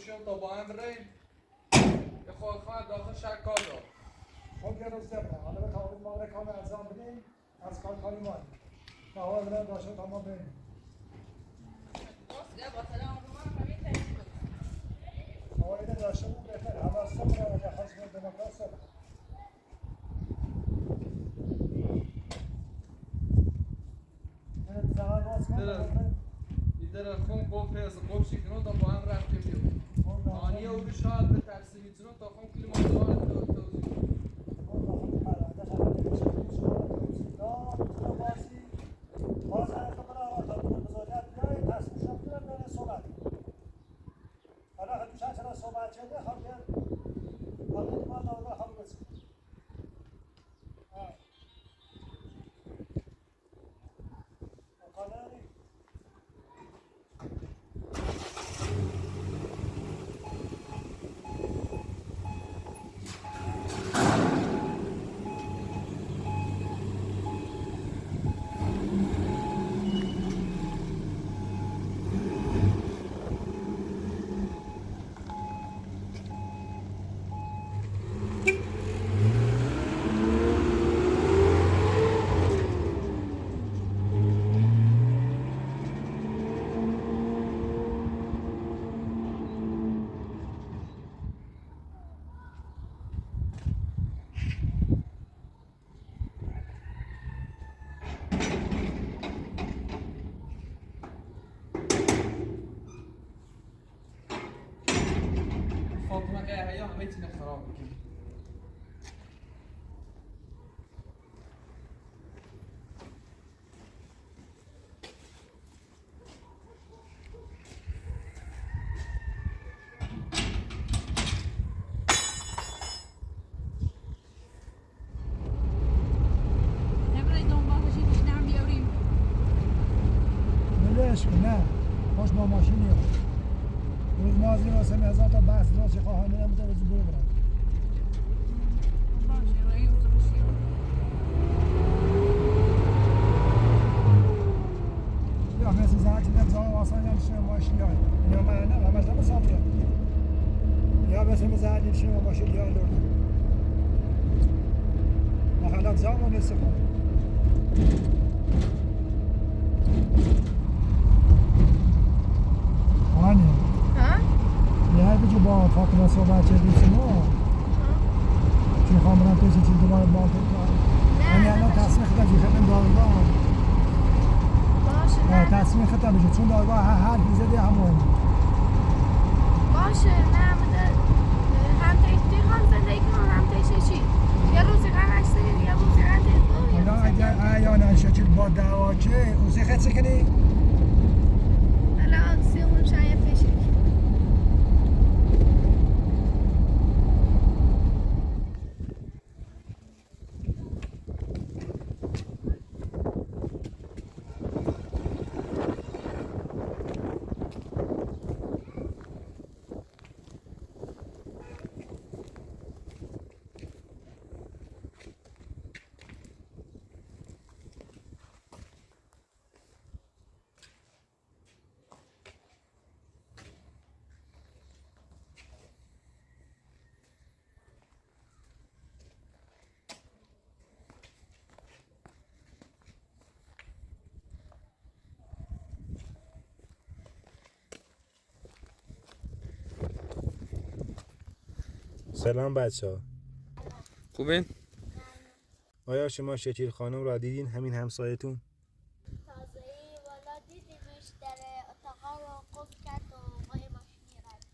سر تا با هم بریم. یه خواهد داخل شهر کار دار. خب یه روز دبره. حالا به تعاون ما کام ارزان بدیم از کار کاری ما. تا حالا داشته تا ما بریم. مواعید داشته بود بهتر. همه صبر و خواست دموکرات صبر. در خون قفل از قفل شکنو تا با هم رفتیم بیرون. آنیه او شاید به ترسی میتونم تا خون کلی ماجرا رو توضیح. فاطمه قهریا همه چی خراب میکنه. نه خوش با ماشینی روز مازی واسه هزار تا بحث درست خواهانه نمیده روز برو برم. یا مثل زحمت دیدم زمان واسه نمیشه ماشین یا یا من نه همش نمی‌سافر یا مثل زحمت دیدم ماشین یا لرد ما خلات زمان نیست خون. آنی ها؟ یه بجو با فاطمه صحبت کردی شما چون خواهم برم پیش چیز دوباره با نه یعنی الان تصمیم خطا چون خطا دادگاه. باشه نه. تصمیم خطا بشه چون دادگاه هر حرفی زده هم مهمه. باشه نه هم تیخ هم زندگی کن هم تیشه چی یه روزی غم اشتری یه روزی غم تیخ حالا اگر اعیان اشتری با دعوا که اوزی خط کنی؟ الان سیمون شاید فشک. سلام بچه ها. خوبین؟ آیا شما شکیل خانم را دیدین؟ همین همسایتون؟ تازه‌ای والا دیدیمش در اتاقا رو قفل کرد و با یه ماشینی رفت.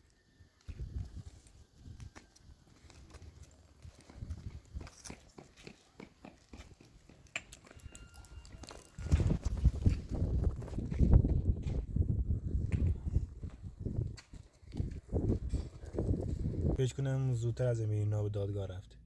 فکر کنم زودتر از امیرینا به دادگاه رفت.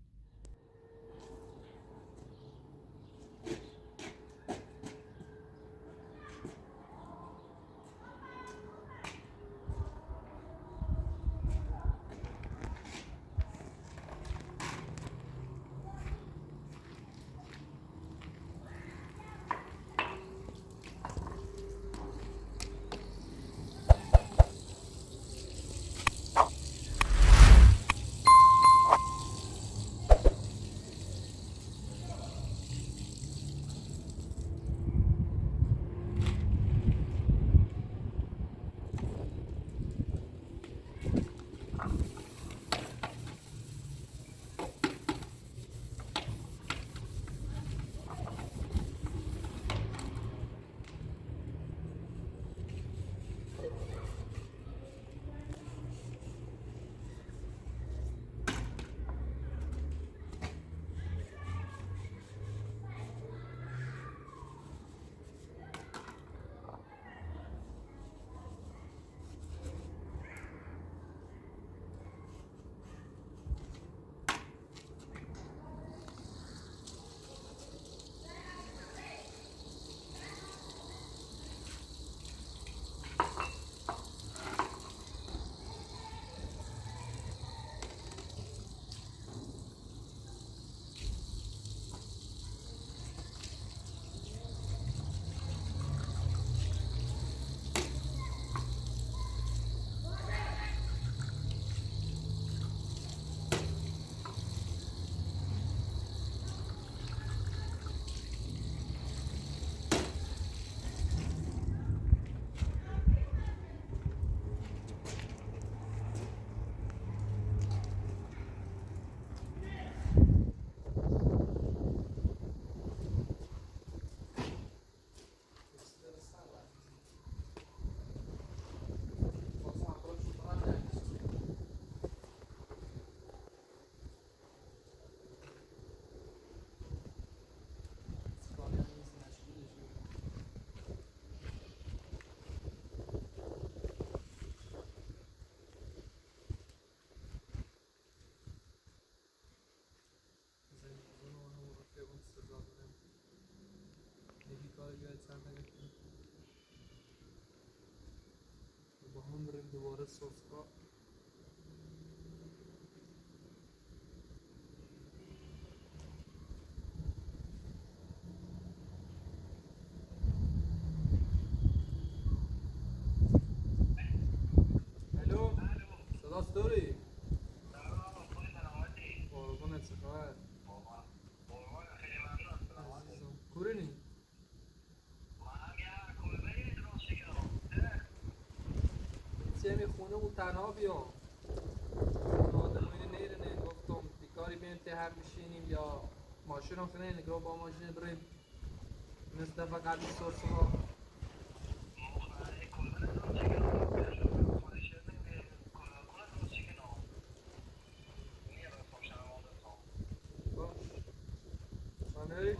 با هم بریم دوباره سوسکا. الو، صدا چطوری؟ قربونت، چه خبر؟ عزیزم کورینی؟ چه خونه و تنها بیام آدم اینه نیره نه، گفتم بیکاری بیم ته هم میشینیم یا ماشین هم خونه نگاه با ماشین بریم مثل دفعه قبلی سرسما. باش خانه.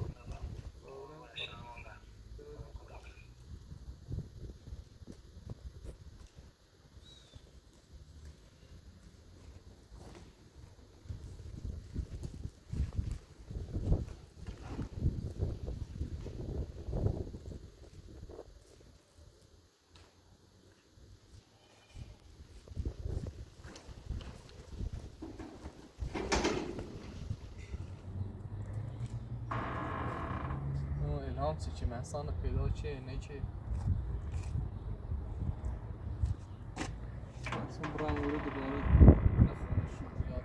الهام چی چی مثلا پیدا چه نه چه اصلا برم ورود دوباره خونه شد یاد.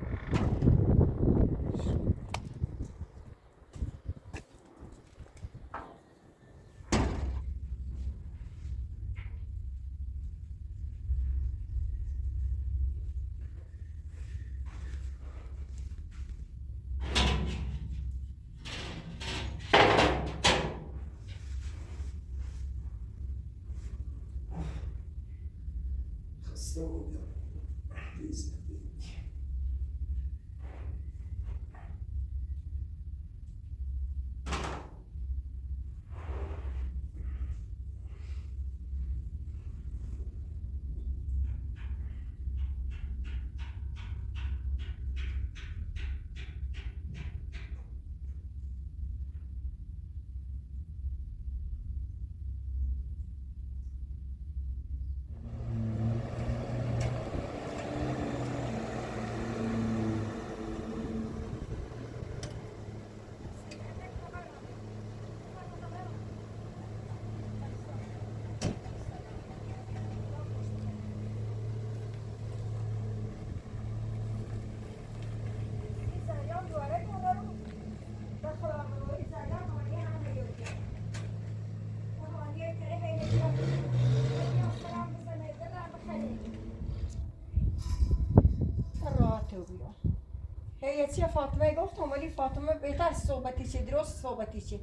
هیچی فاطمه گفتم ولی فاطمه بهتر صحبتی چه درست صحبتی چه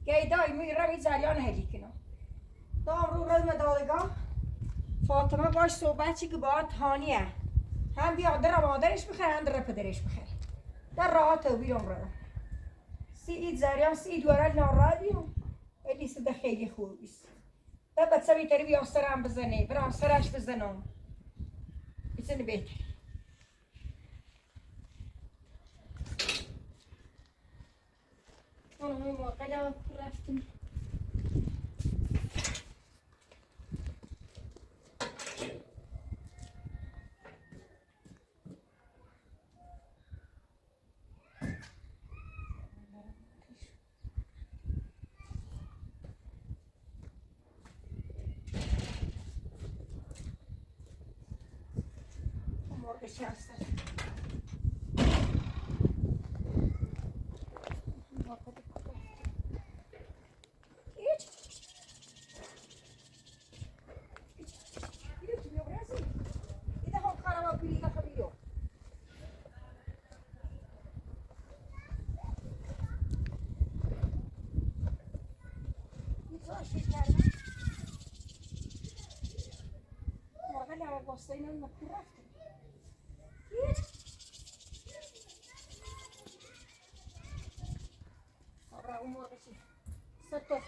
گی دای می رمی جریان هلی کنم دام رو رزم دادگاه فاطمه باش صحبت چی که باید هانیه هم بیا در مادرش بخره هم در پدرش بخره در راحت و بیرون رو سی اید زریان سی اید ورد ناراحت بیرون ولی سده خیلی خوب بیست ده بچه بیتری بیا سرم بزنه برام سرش بزنم بزنه بهتر اون موقع رفتیم. مرغ هستن.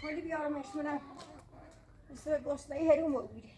خالی بیارمش منم مثل گسنه هرو موگیره.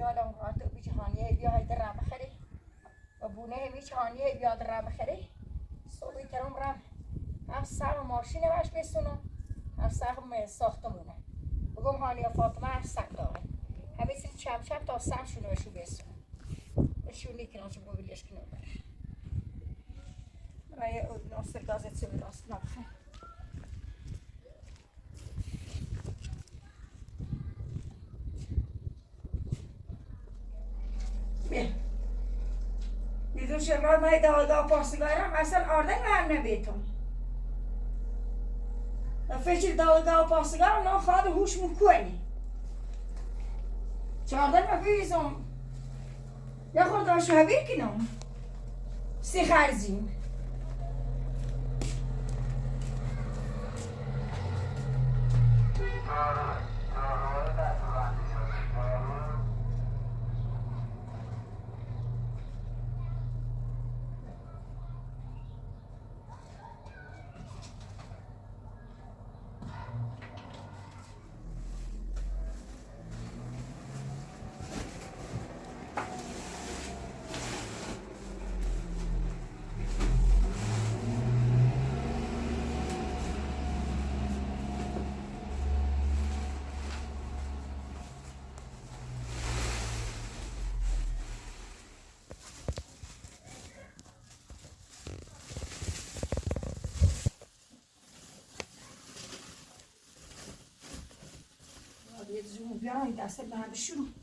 خیالم راحت بی جهانیه بیا های در بخری و بونه می جهانیه بیا در بخری صبحی ترم رم هم سهم ماشین باش بسونم هم سهم ساختمونه بگم هانیه فاطمه هم سهم داره همه چیز چم چم تا سهم شونه بشو بسونم بشونی کنم چه بگویش کنم بره برای ناصر گازت سوی راست نبخه. بیدون شما من دادا پاسگارم اصلا آردن من نبیتم فکر دادا پاسگارم نه خواد هوش مکنی چاردن ما بیزم یا خود داشو هبیر کنم سی خرزیم بیارم دست به هم بشورم.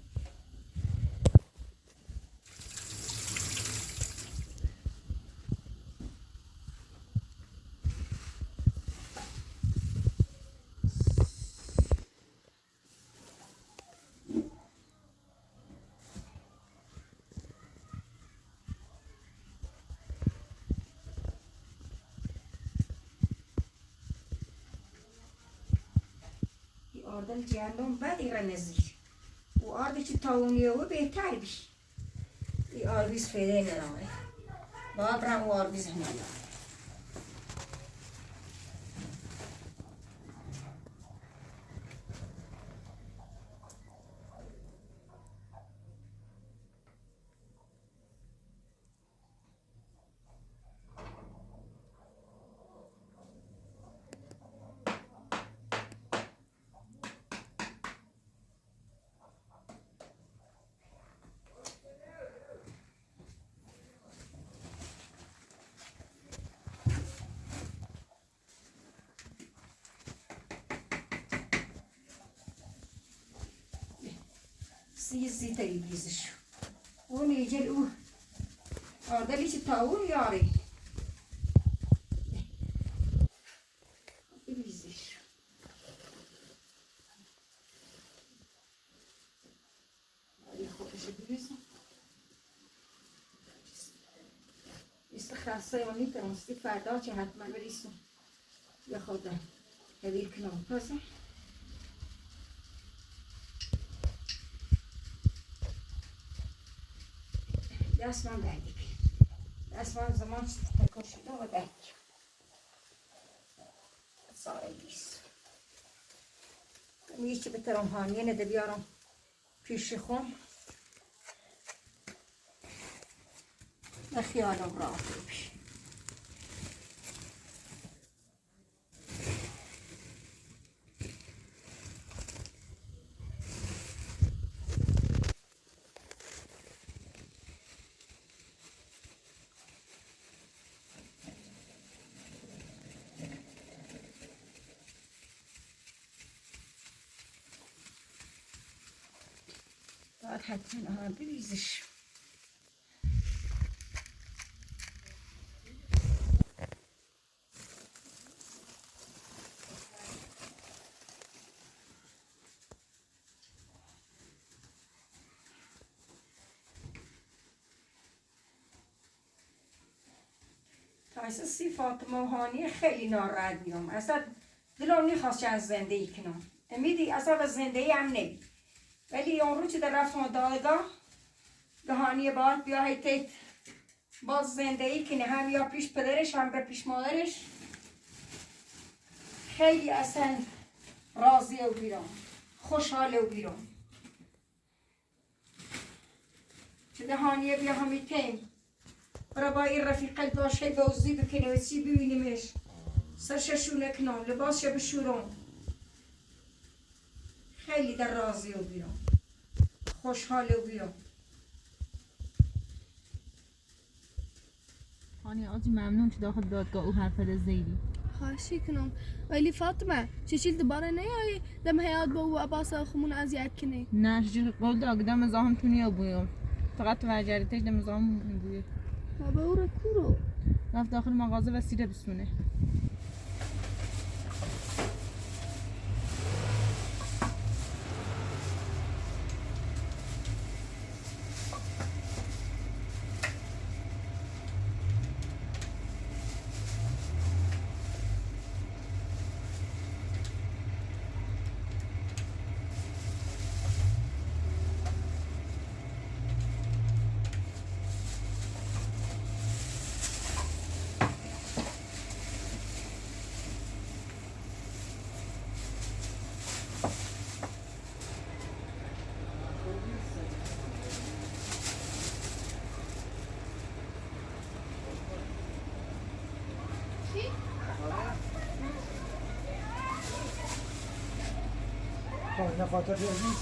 آردل جندم بد ایره نزیر و آردی که تاونیه و بهتر بی. ای آربیز فیده نداره. باید برم و آربیز هنه. سی تریزش اون یجل او آردلی چه تاون یاری بیزش خودش بیزم استخراسه و میترانستی فردا چه حتما بریسم یا خدا هویر کنم پسم. دست من دردی دست من زمان تکر شده و دردی ساره بیست میشه به ترم هانیه نده بیارم پیش خون خیالم راحت بشه. باید حتما بریزش. تایسه سی فاطمه و هانیه خیلی ناراحت بیام. اصلا دلم نیخواست چند زندگی کنم. امیدی اصلا به زندگی هم نبی. ولی اون رو چه در رفتم دادگاه گهانی باید بیا هیتیت باز زندگی کنه، هم یا پیش پدرش هم به پیش مادرش. خیلی اصلا راضیه و بیرون خوشحاله و بیرون چه دهانیه بیا همیتیم برا با این رفیقت باشه بازی بکنه و چی ببینیمش سرششونه کنم لباسش بشورم. خیلی در راضی و بیرون خوشحال و بیرون. هانی آجی ممنون که داخل دادگاه او حرف زیدی. خواهشی کنم. ولی فاطمه چشیل دوباره نیایی دم حیات با او عباس خمون اذیت کنی؟ نه چشیل قول داد دم مزاحم تو نیا بویم. فقط تو وجریتش دم مزاحم بویه. ما به او رو کورو رفت داخل مغازه و سیره بسونه. خب نفاتر عزیز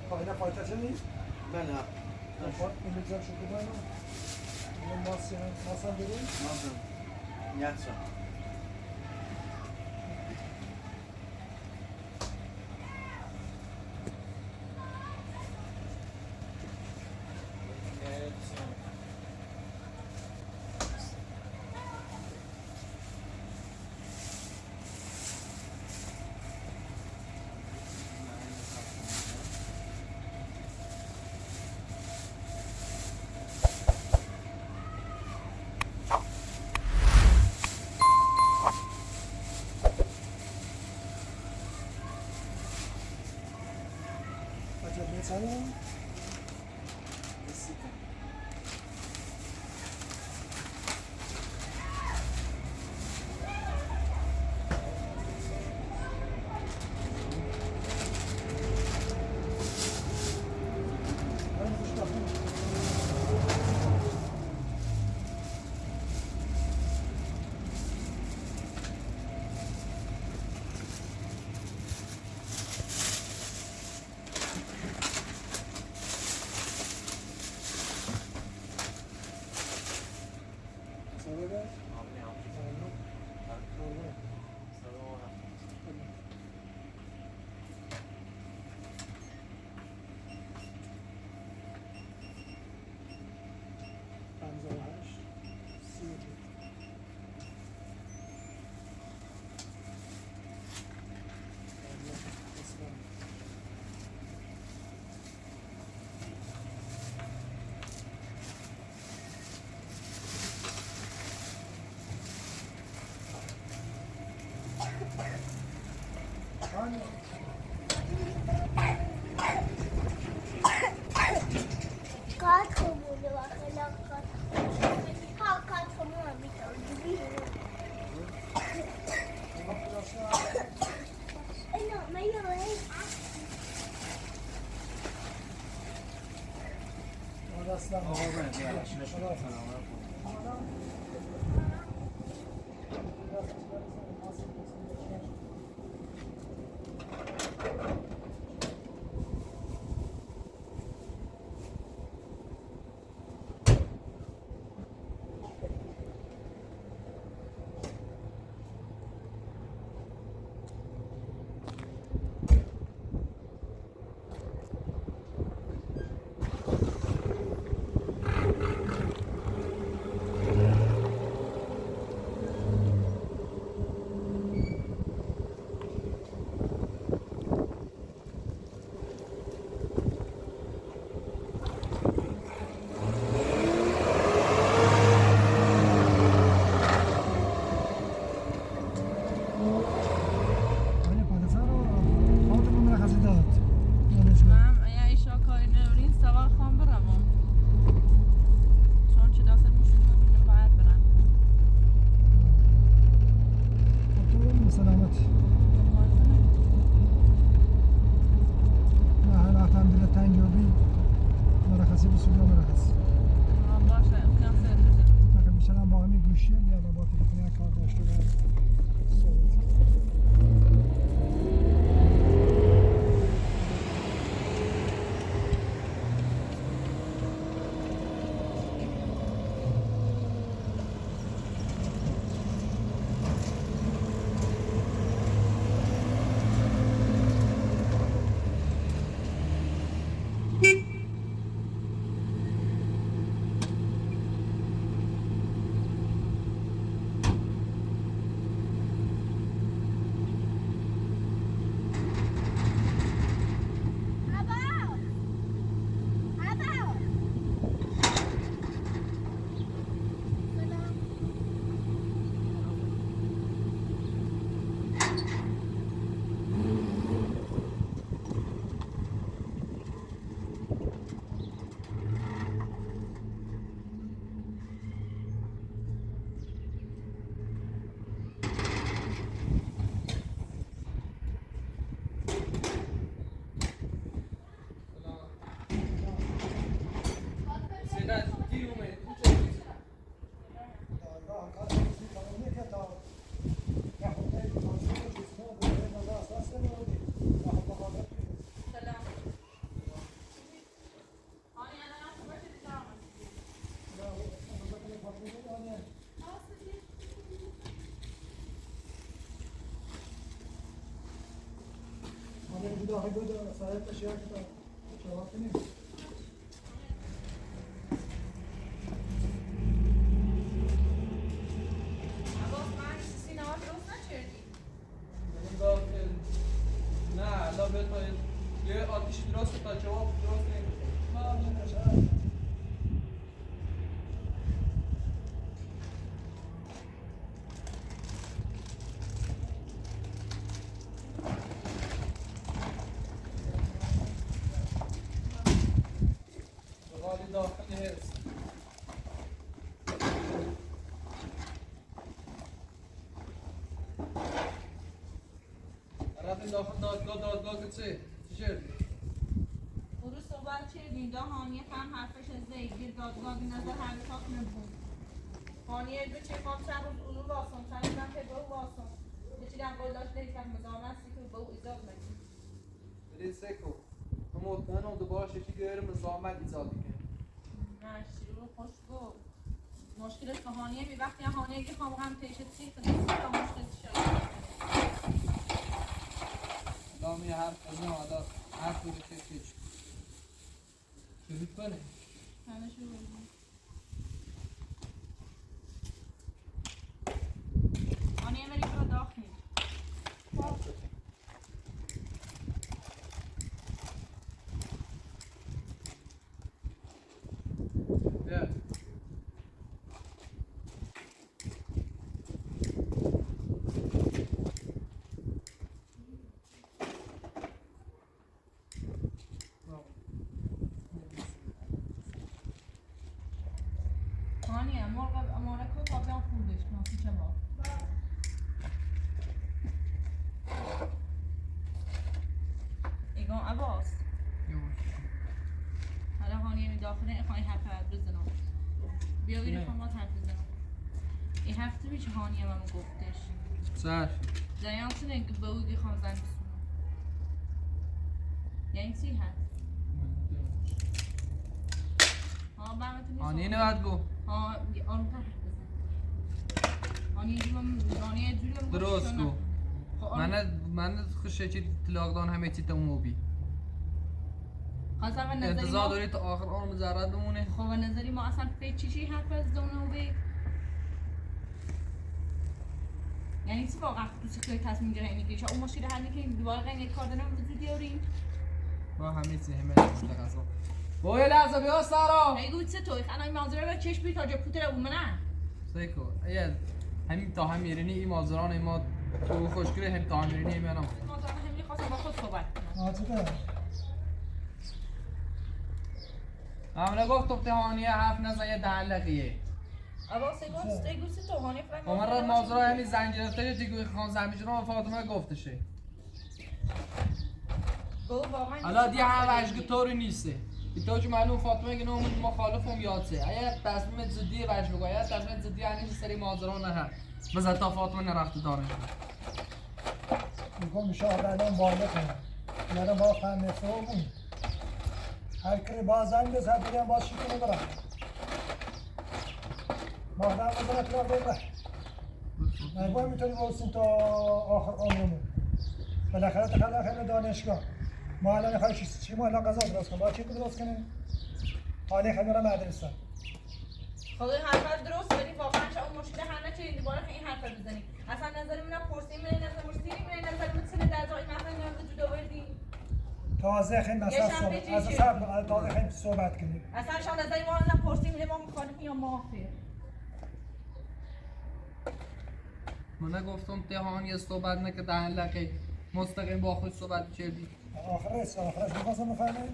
خب اینا فاتر نیست؟ بله. کار خمونه و خلاق کار ها کار خمونه میتونی اینا ما این داخل بود سایت تشیع که جواب کنیم. عباس من سینما درست نچردی. نه لا به تا یه آتیش درست تا جواب درست نمیشه. غالی داخل هست. رفتیم داخل دادگاه که چه؟ چی شد؟ اون روز صحبت چردیم دا هانیه هم حرفش از گیر دادگاه نظر حرکات نبود. هانیه دو چه خام چند روز اونو واسم چند روزم که به او واسم. بچیدم قول داشت نیستم مزاحمت سی که به او ایجاد نگی. ولی سکو تو مطمئنم دوباره شکی گیر مزاحمت ایجاد کنه. نه شروع خوش گفت. مشکلش که هانیه می وقتی هانیه که خام غم تیشه چی خیلی تا مشکل شد. لامی حرف از اون حالا حرف رو که چی شروع کنه. همه شروع. هانیه ولی برو داخل. بیا. هانیه مرغ امانه کو تا بیان خوردش ناسی چه با. ایگان عباس. حالا هانیه می داخله خواهی حرف بعد بزنم. بیا بیرون خواهم باید حرف بزنم. این هفته بیچ هانیه منو گفتش. سر. جریان چونه که به او خواهم زن بسونم. یعنی چی هست؟ ها برمتون نیست. هانیه نباید گو. ها آرومتر حرف بزن. هانیه جوری من درست گو. خب من خوشه چی تلاقدان همه چی تموم بی. خواستم نظری انتظار داری تا آخر آن مجرد بمونه. خب نظری ما اصلا فکر چی حرف از دونه بی. یعنی چی واقعا تو چه تصمیم گیره اینی که اون مشکل حل نکنیم دوباره غیر کار دارم وجود بیاریم. با همه چی همه مشخصه. با یه لحظه بیا سارا. میگو چه توی خنا این ماجرا رو چش بی تا جا پوتر اون نه. سیکو اگه همین تا هم میرینی این ماجرا ما تو خوشگله هم تا هم میرینی منم. ماجرا همین خواستم با خود صحبت کنم. آتیده. همونه گفت تو هانیه حرف نزن یه دهلقیه. عباس گفت چه تو هانیه فرق. من را ماجرا همین زن گرفته دیگه خان زن میشه فاطمه گفتشه. حالا دیگه هم وجه طوری نیسته. تو چون معلوم فاطمه که نام مخالفم یادسه. اگر تصمیم جدی وجه بگو، اگر تصمیم جدی هنیش سری ماجرا نه هم. بذار تا فاطمه نرفته دانشگاه. میگم میشه الان بالغ کنم. یعنی با فهم فهمون. هر کی با زنگ بزن بگم باز شکنه برم. ما آدم بزنه طلاق بره. نگاه میتونیم برسیم تا آخر عمرمون. بالاخره تخلف همه دانشگاه. ما الان می‌خوایم چی ما الان غذا درست کنیم. با چی درست کنیم؟ حالی خیلی را مدرسه. خب این حرف درست ولی واقعا اون مشکل حل نشه دوباره این حرف بزنیم. اصلا نظر من پرسیم من نظر پرسیم من نظر من سن در جای مثلا نظر جدا بردیم. تازه خیلی مثلا صحبت از صبر تازه خیلی صحبت کنیم. اصلا شما نظر ما الان پرسیم ما مخالف یا موافق. من گفتم تهان صحبت نکه دهن لقی مستقیم با خود صحبت کردی. آخرش می‌خواستم بفهمم.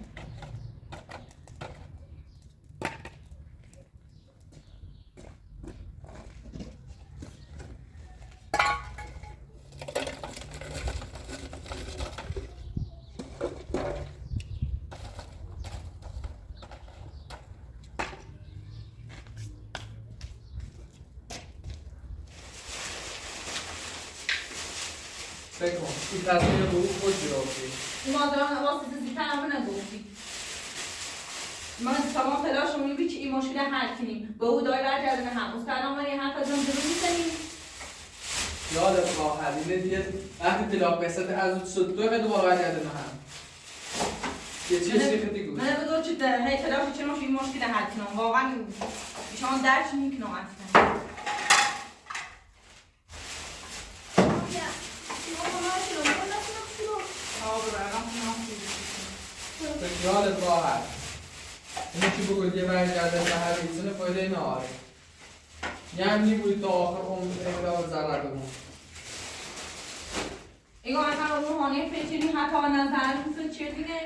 این تصمیم رو خود گرفتی. مادران واسه زیتر همه نگفتی. ما تمام تلاشمون اینه که این مشکل حل کنیم. به او دای برگردونه هم. استاد ولی حرف از اون جلو می‌زنیم. یادت راحت اینه دیگه وقتی طلاق بسته از اون تو دوباره برگرده هم یه چیز دیگه من بگو چه هی تلاش چه این مشکل حل کنم. واقعا ایشان درک میکنم اصلا. خیالت راحت. اینو که بگو یه برگرده به هر ایزن فایده نداره. یعنی بود تا آخر عمر انقلاب ضرر بمون. ایگو مثلا روحانی فکری حتی نظر مثل چردینه،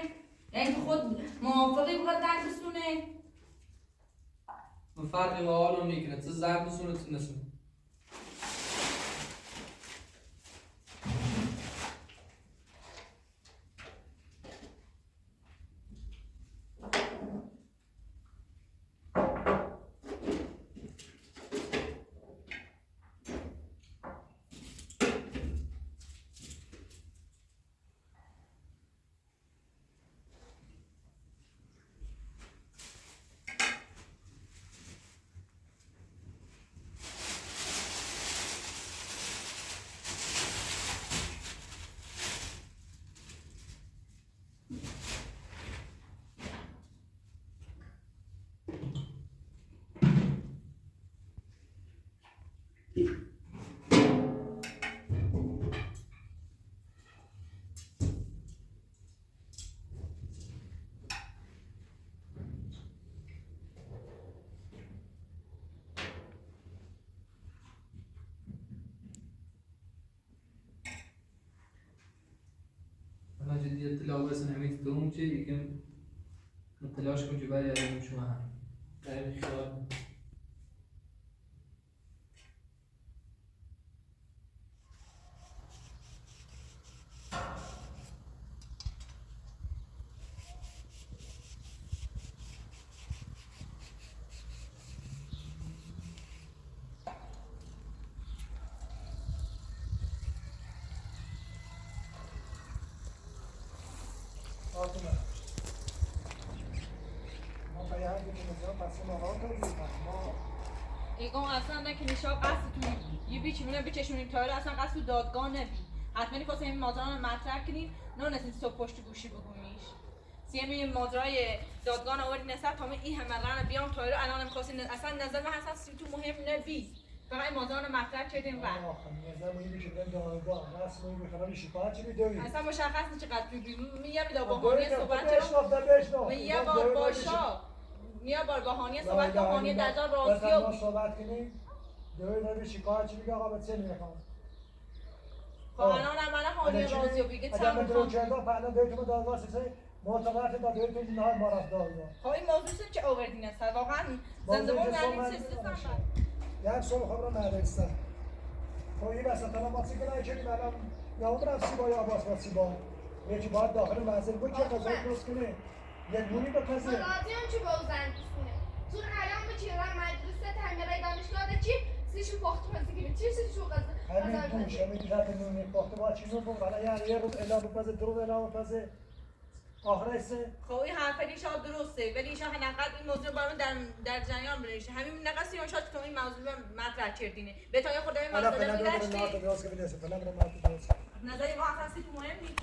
یعنی خود موافقی بخواد در بسونه. من فرقی با حالم میکنه چه زن بسونه چه نسونه. جدی اطلاع برسن همه دوم چه یکم تلاش کن که برگردیم شما هم در این خیال. ایگون اصلا نه که نشا قصدتون یه بیچونه بچشونیم تا اصلا قصد دادگاه نبی. حتما خواست این ماجرا رو مطرح کنیم، نه نسین صبح پشت گوشی بگومیش. سیم این ماجرای دادگاه آوردین اصلا تا من این همه رن بیام تا رو الان می‌خواستین اصلا نظر من اصلا سی تو مهم نبی. فقط این ماجرا رو مطرح کردیم و نظر مهمی که بریم دادگاه راست مهمی خبر شکایت چی می‌دوی؟ اصلا مشخص نیست چقدر میگم دا با هانی صحبت میگم بار باشا میا بار با هانیه صحبت کن، هانیه در جا راضی و صحبت کنیم. دوی دوی شکایت چی میگه آقا به چه میخوام؟ خب الان عملا هانیه راضی و میگه چند میخوام؟ اگر دوی تو دادگاه سه معتبرت تا دوی تو نه ما رفت دادگاه. خب این موضوع چه آوردین اصلا واقعا زندگی یعنی چه یک سال خبر مدرسه. خب این وسط الان ما چی کنیم که الان یا اون رفت سیبا یا عباس با سیبا. یکی باید داخل منزل بود که غذا درست کنه. یک گونی بپزه. راضیم چه با زن بسونه. تو الان به چی راه مدرسه تعمیرای دانشگاه ده چی سیشو پخت پزی کنه چی سیشو غذا همین توش همین دیگه نون پخت با چی نون بخوره یعنی یه روز الا بپزه دو روز الا بپزه آخرش سه. خب این حرف ایشا درسته ولی ایشا حداقل این موضوع برام در جریان بنویسه. همین نقص ایشا تو این موضوع مطرح کردینه به تا یه خورده این مسئله می‌داشتی نظری ما اصلا سی مهم نیست.